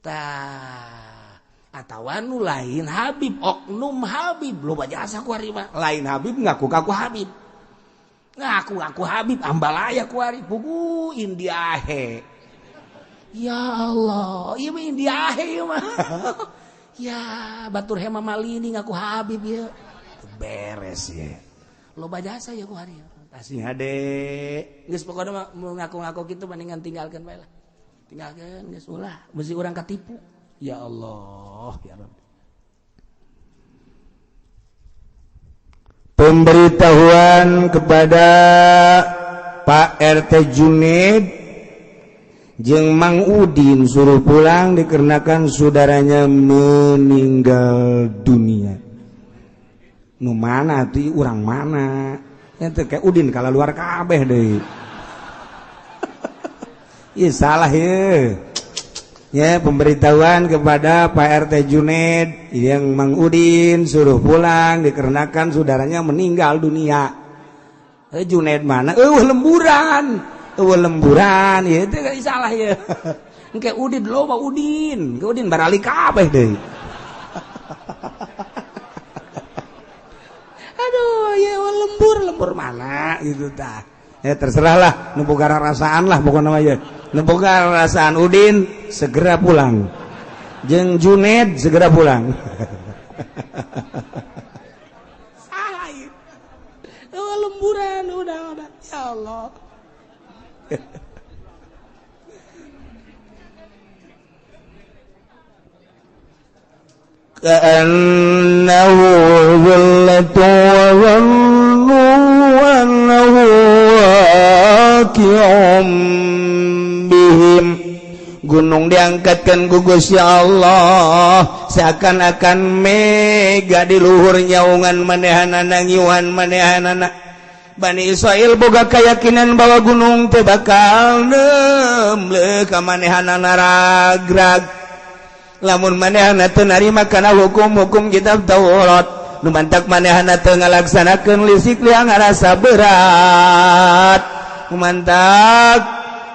Tah, atawa nu lain Habib, oknum Habib loba jasa ku ari mah. Lain Habib ngaku ka ku Habib. Ngaku-ngaku Habib ambalaya ku ari pugu Indiahe. Ya Allah, ieu mah Indiahe ieu mah. Ya batur hema malini ngaku Habib ieu. Beres ye. Loba jasa ya ku ari. Asih hade. Geus pokona mah ngaku-ngaku kitu mendingan tinggalkeun bae lah. Tinggalkeun geus ulah, beusi urang katipu. Ya Allah, ya Rabbi. Pemberitahuan kepada Pak RT Juned jeung Mang Udin suruh pulang dikarenakan saudaranya meninggal dunia. Nu mana tuh urang mana? Ente kayak Udin kalau luar kabeh deui. Ih salah ye. Ya, pemberitahuan kepada Pak RT Juned yang Mang Udin suruh pulang dikarenakan saudaranya meninggal dunia. Juned mana? Lemburan. Lemburan. Ya itu kan salah ya. Engke Udin loba Udin. Ke Udin barali kabeh deui. Aduh, ya lembur, lembur mana gitu tah. Ya terserahlah, nu boga rasaan lah pokokna mah ya. Nu boga rasaan Udin segera pulang. Jeung Juned segera pulang. Salah ieu. Lemburan udah. Ya Allah. Ka'annahu dhillatu wa dhannu annahu waqi'um bihim. Gunung diangkatkan ku Gusti Allah seakan-akan mega di luhur nyaungan manehanana ngiuhan manehanana. Bani Israel boga keyakinan bahwa gunung teh bakal nemle ka manehanana ragrag. Lamun manehna teu narima kana hukum-hukum kitab Taurat, Nu mantak manehna teu ngalaksanakeun lisik liang ngarasa berat. Nu mantak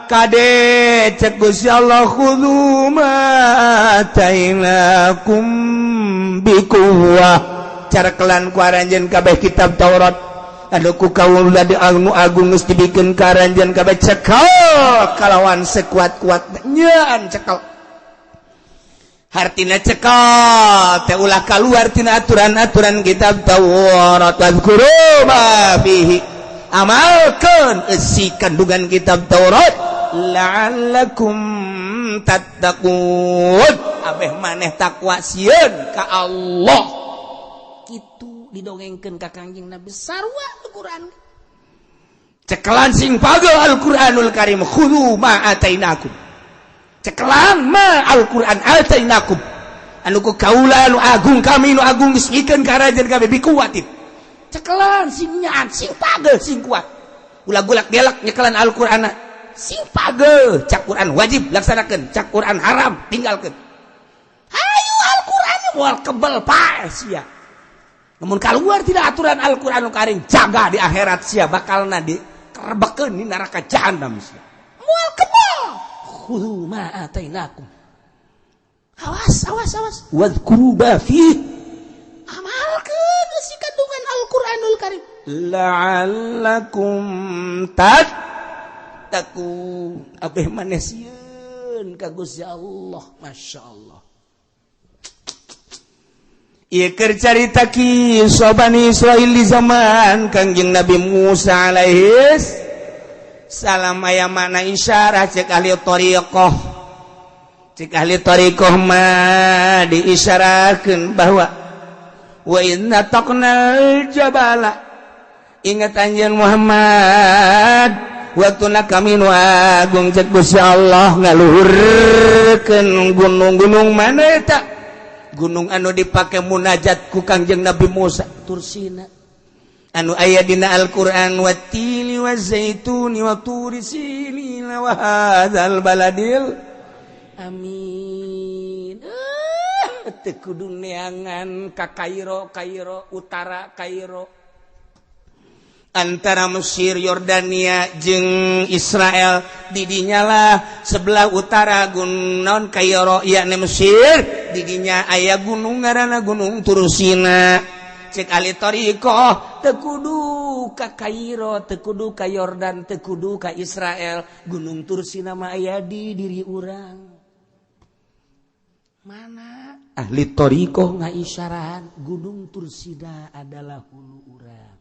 kade cek Gusti Allah khudzu ma atainakum biquwwah. Cara kelan ku aranjeun kabeh kitab Taurat anu ku kaula di anu agung geus dibikeun ka aranjeun kabeh, cekel kalawan sekuat-kuat nyaan. Cekel hartina cekel teh ulah kaluar tina aturan-aturan kitab Taurat. Wadhkuru ma fihi, amalkeun eusi kandungan kitab Taurat, la'allakum tattaqun, abeh maneh takwa sieun ka Allah. Kitu didongengkeun ka Kangjeng Nabi, sarua Al-Qur'an. Cekelan sing pagel Al-Qur'anul Karim. Khudhu ma atainakum, cekelan ma Al-Qur'an atainakum anu ku kaula anu agung, kami nu agung geus mikeun ka aranjeun kabeh, bikuwatin. Cekelan sing nyaan, sing pagel, sing kuat. Ulah gulak gelak nyekelan Al-Qur'an, sing pagel. Cak Quran wajib, laksanakeun. Cak Quran haram, tinggalkeun. Hayu Al-Qur'an, moal kebel pae sia. Namun keluar tidak aturan Al-Qur'anul Karim, jaga di akhirat sia bakalna dikerebekeun di neraka jahanam sia. Moal kebel. Khudhu ma atainakum, awas, awas, awas. Wadhkuru ma fihi, amalkeun eusi kandungan Al-Qur'anul Karim, la'allakum tattaqun, abeh maneh sieun ka Gusti Allah. Masya Allah. Ieu keur carita kisah Bani Israil di zaman Kangjeng Nabi Musa alaihis salam. Aya mana isyarah cek ahli thariqah. Cek ahli thariqah mah diisyarahkeun bahwa wa inna taqnal jabala, ingat anjeun Muhammad, waktuna kami nu agung, cek Gusti Allah, ngaluhurkeun gunung-gunung. Mana eta gunung anu dipake munajat ku Kangjeng Nabi Musa? Tursina. Anu aya dina Al-Qur'an, wattini wazaituni wa turi sinina wa hadzal baladil amin. Teu kudu neangan ka Kairo, Kairo Utara, Kairo. Antara Mesir, Yordania jeung Israel, didinya lah sebelah utara gunung Kairo yakni Mesir, didinya aya gunung ngaranna Gunung Tursina. Cek ahli thariqah teu kudu ka Kairo, teu kudu ka Yordan, teu kudu ka Israel, Gunung Tursina mah aya di diri urang. Mana ahli thariqah ngaisyarahan Gunung Tursina adalah hulu urang.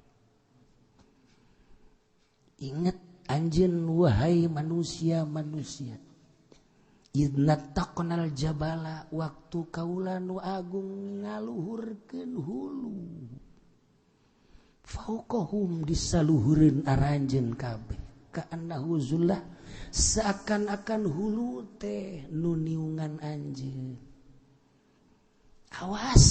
Ingat anjeun wahai manusia-manusia, idz nataqnal jabala, waktu kaula nu agung ngaluhurkeun hulu, fauqahum, disaluhureun aranjeun kabeh, ka'annahu zullah, seakan-akan hulu teh nu niungan anjeun. Awas,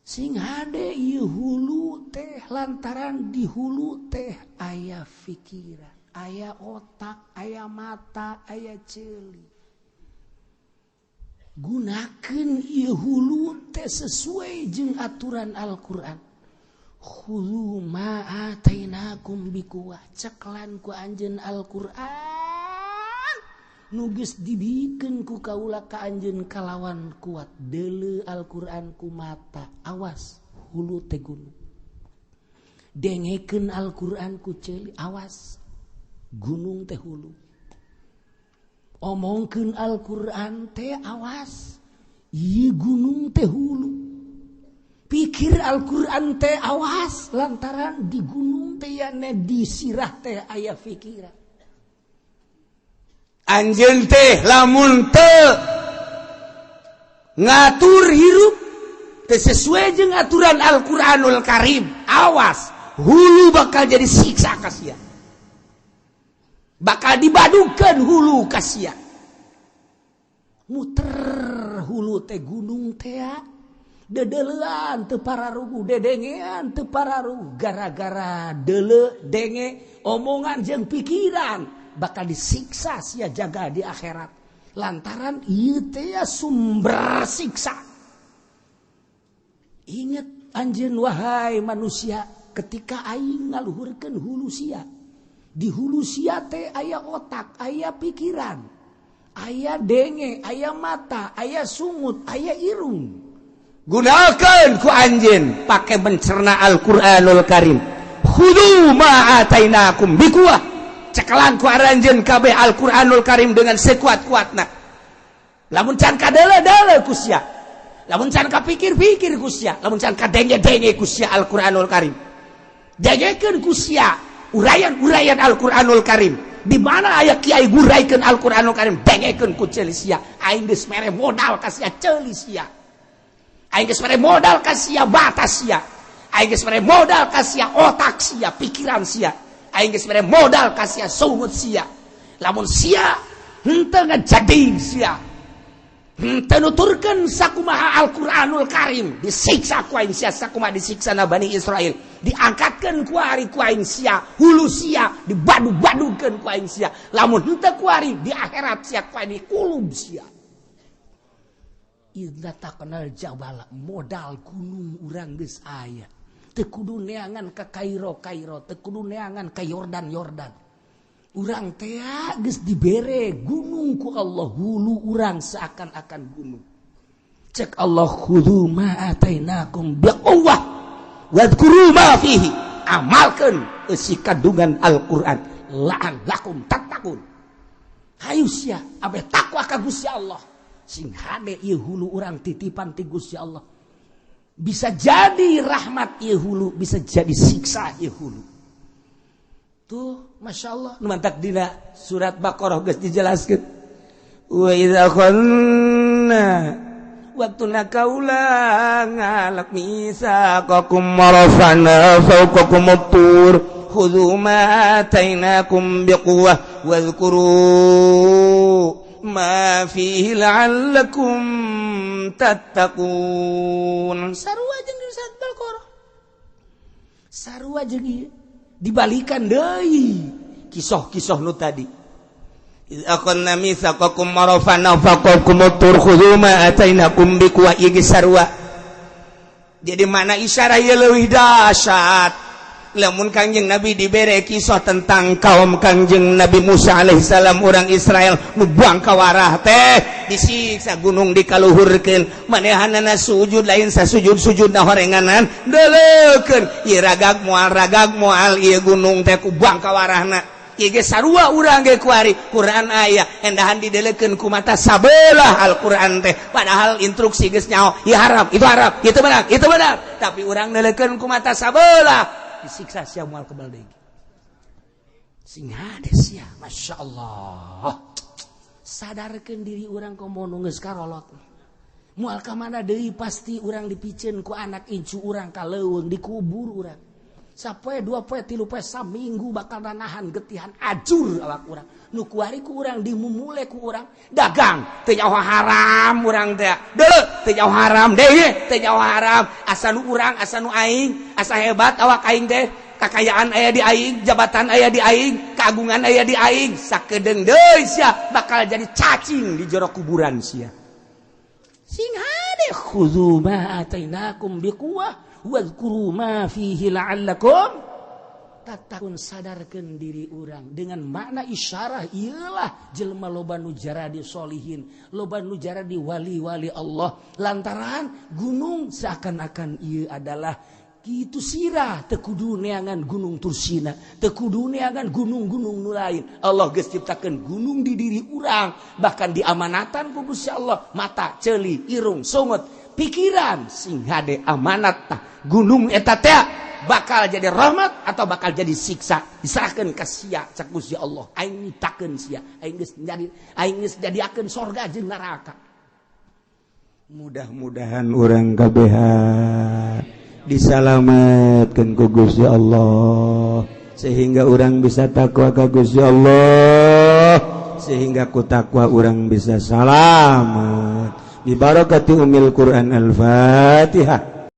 sing hade ieu hulu teh, lantaran di hulu teh aya pikiran, aya otak, aya mata, aya ceuli. Gunakan ieu hulu teh sesuai jeung aturan Al-Qur'an. Khudzu ma atainakum biquwwah, ceklan ku anjeun Al-Qur'an nu geus dibikeun ku kaula ka anjeun kalawan kuat. Deuleu Al-Qur'an ku mata, awas, hulu teh gunung. Dengekeun Al-Qur'an ku ceuli, awas, gunung teh hulu. Omongkeun Al-Qur'an teh, awas, ieu gunung teh hulu. Pikir Al-Qur'an teh, awas, lantaran di gunung teh yane di sirah teh aya pikiran. Anjeun teh lamun teu ngatur hirup teu sesuai jeung aturan Al-Qur'anul Karim, awas, hulu bakal jadi siksa ka sia, bakal dibadukeun hulu ka sia. Muter hulu teh gunung teh, dedelean teu pararuguh, dedengean teu pararuguh. Gara-gara deuleu, denge, omongan jeung pikiran, bakal disiksa sia jaga di akhirat, lantaran ieu teh sumber siksa. Ingat anjeun, wahai manusia, ketika aing ngaluhurkeun hulu sia. Di hulu sia teh aya otak, aya pikiran, aya denge, aya mata, aya sungut, aya irung. Gunakan ku anjeun pakai mencerna Al-Qur'anul Karim. Khudzu ma atainakum biquwah. Cekelan ku aranjeun kabeh Al-Qur'anul Karim dengan sekuat-kuatna. Lamun can kadeule-deule ku sia. Lamun can kapikir-pikir ku sia, lamun can kadenge-denge ku sia Al-Qur'anul Karim. Dengekeun ku sia uraian-uraian Al-Qur'anul Karim. Di mana aya kiai nguraikeun Al-Qur'anul Karim, dengekeun ku ceuli sia. Aing geus mere modal ka sia, ceuli sia. Aing geus mere modal ka sia, mata sia. Aing geus mere modal ka sia, otak sia, pikiran sia. Aing geus mere modal ka sia, sungut sia. Lamun sia henteu ngajading sia, henteu nuturkeun sakumaha Al-Qur'anul Karim, disiksa ku aing sia sakumaha disiksa na Bani Israel. Diangkatkeun ku ari ku aing sia, hulu sia dibadu-badukeun ku aing sia. Lamun henteu ku ari di akhirat sia ku aing dikulub sia. Idza taqnal jabala, modal gunung urang geus aya. Teu kudu neangan ka Kairo Kairo, teu kudu neangan ka Yordan Yordan. Urang teh geus dibere gunung ku Allah, hulu urang seakan-akan gunung. Cek Allah, khudzu ma atainakum biquwwah wadhkuru ma fihi. Amalkeun eusi kandungan Al-Qur'an, la'allakum tattaqun. Hayu sia abeh takwa ka Gusti Allah. Sing hade ieu hulu urang titipan ti Gusti Allah. Bisa jadi rahmat ieu hulu, bisa jadi siksa ieu hulu. Tuh, Masya Allah. Nu mantak dina surat Baqarah geus dijelaskeun. Wa idza akhadna, waktuna kaula ngalak mitsaqakum warafa'na fawqakum at-tur khudhu ma atainakum biquwwah wadhkuru ma fihi la'allakum tattaqun. Sarua jeung di surat Baqarah. Sarua jeung ieu dibalikan deui kisah-kisah nu tadi. Idz akhadna mitsaqakum warafa'na fawqakum at-tur khudhu ma atainakum biquwwah, ieu geus sarua. Jadi mana isyarah ieu leuwih dahsyat. Lamun Kangjeng Nabi dibere kisah tentang kaum Kangjeng Nabi Musa alaihissalam, orang Israel nu buang kawarah teh disiksa, gunung dikaluhurkeun, manehanana sujud lain sasujud sujudna horenganan, deleukeun ieu ragag moal, ragag moal ieu gunung teh ku buang kawarahna. Ieu ge sarua urang ge kuari Quran aya, endahan dideleukeun ku mata sabelah Al-Quran teh, padahal instruksi geus nyaho, ieu haram, itu haram, itu benar, itu benar, tapi urang deleukeun ku mata sabelah, disiksa sia moal kebal deui. Sing hade sia, Masya Allah. Sadarkeun diri urang, komo nu geus karolot. Moal ka mana deui, pasti urang dipiceun ku anak incu urang ka leuweung, dikubur urang. Sapoe, 2 poe, 3 poe, saminggu bakal nanahan getihan ajur awak urang. Nu kuari ku urang dimumule ku urang dagang teu nyaho haram urang teh. Deuleu teu nyaho haram deui, teu nyaho haram. Asa nu urang, asa nu aing, asa hebat awak aing teh. Kakayaan aya di aing, jabatan aya di aing, keagungan aya di aing. Sakedeung deui sia bakal jadi cacing di jero kuburan sia. Sing hade, khudzu ma atainakum biquwwah wadhkuru ma fihi la'allakum tattaqun. Sadarkeun diri urang dengan makna isyarah iyalah jelema loba nu jaradi solihin, loba nu jaradi wali-wali Allah, lantaran gunung seakan-akan ieu adalah kitu sirah. Teu kudu neangan gunung Tursina, teu kudu neangan gunung-gunung nu lain. Allah geus ciptakeun gunung di diri urang, bahkan diamanatan ku Gusti Allah mata, ceuli, irung, sungut, pikiran. Sing hade amanat tah gunung eta teh bakal jadi rahmat atau bakal jadi siksa, diserahkeun ka sia. Cak Gusti Allah, aing nyiptakeun sia, aing geus jadi, aing geus jadiakeun sorga jeung neraka. Mudah-mudahan urang kabehan disalamatkan ku Gusti Allah sehingga urang bisa takwa ka Gusti Allah, sehingga ku takwa urang bisa salamat. Bi barakati umil Quran. Al-Fatihah.